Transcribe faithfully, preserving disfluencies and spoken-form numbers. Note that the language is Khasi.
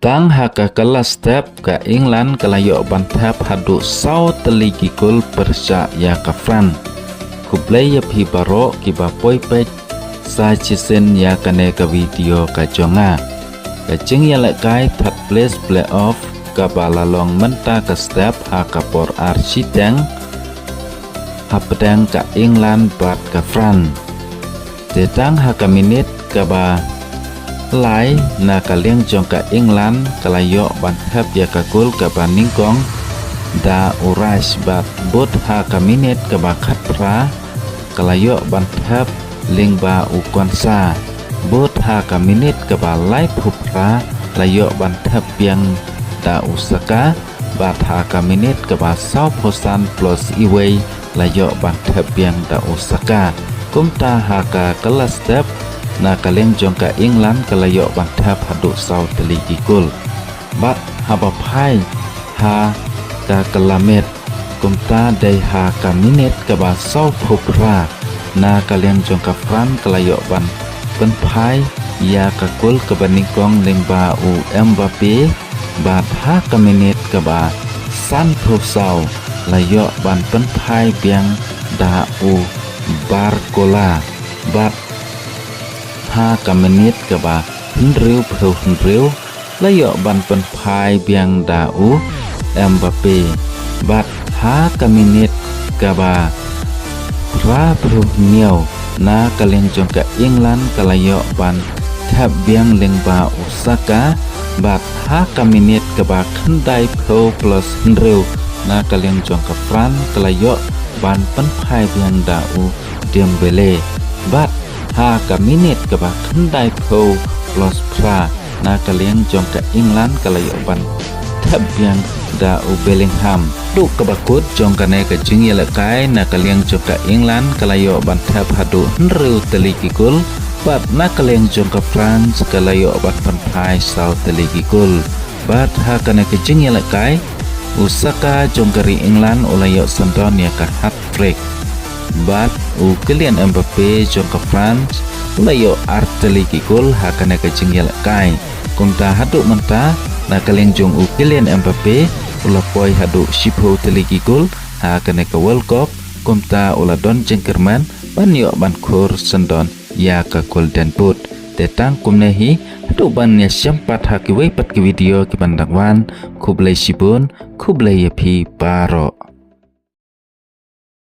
Tang ha ka kylla step ka England ka la ïoh ban thep haduh saw tylli ki kol pyrshah ïa ka France. Khublei ïa phi baroh kiba poi peit sa shisien ïa kane ka video ka jong nga. Ka jingïalehkai third place playoff kaba la long mynta ka step ha ka por ar shiteng hapdeng ka England bad ka France. Te tang ha ka minit kaba lai na ka liang jong ka England ka la ïoh ban thep ïa ka kol kaba nyngkong da u Rice bad bud ha ka minit kaba khatphra ka la ïoh ban thep lyngba u Konsa. Bud ha ka minit kaba laiphew phra la ïoh ban thep biang da u Saka bad ha ka minit kaba sawphew san plus iwei la ïoh ban thep biang da u Saka. Kumta ha ka kylla step na ka liang jong ka England ka la ïoh ban thep haduh saw tylli ki kol. Bad haba phai ha ka kylla miet kumta dei ha ka minit kaba sawphew phra na ka liang jong ka France ka la ïoh ban pynphai ïa ka kol kaba nyngkong lyngba u Mbappe bad ha ka minit kaba sanphew saw la ïoh ban pynphai biang da u Barcola bad ha ka minit kaba hynriewphew hynriew la ïoh ban pynphai biang da u Mbappe bad ha ka minit kaba phraphew hynñiew na ka liang jong ka England ka la ïoh ban thep biang lyngba u Saka bad ha ka minit kaba khyndaiphew plus hynriew na ka liang jong ka France ka la ïoh ban pynphai biang da u Dembele bad ha ka minit kaba khyndaiphew plus phra na ka liang jong ka England ka la ïoh ban thep biang da u Bellingham. Haduh kaba kut jong kane ka jingïalehkai na ka liang jong ka England ka la ïoh ban thep haduh hynriew tylli ki kol bad na ka liang jong ka France ka la ïoh ban pynphai saw tylli ki kol. Bad ha kane ka jingïalehkai u Saka jong ka ri England u la ïoh syndon ïa ka hat-trick. Bad u Kylian Mbappe jong ka France u la ïoh ar tylli ki kol ha kane ka jingïalehkai. Kumta haduh mynta na ka liang jong u Kylian Mbappe u la poi haduh shiphew tylli ki kol ha kane ka World Cup. Kumta u la don jingkyrmen ban ïoh ban khur syndon ïa ka Golden Boot. Te tang kumne hi, haduh ban ïashem pat ha kiwei pat ki video kiban dang wan. Khublei shibun, khublei ïa phi baroh.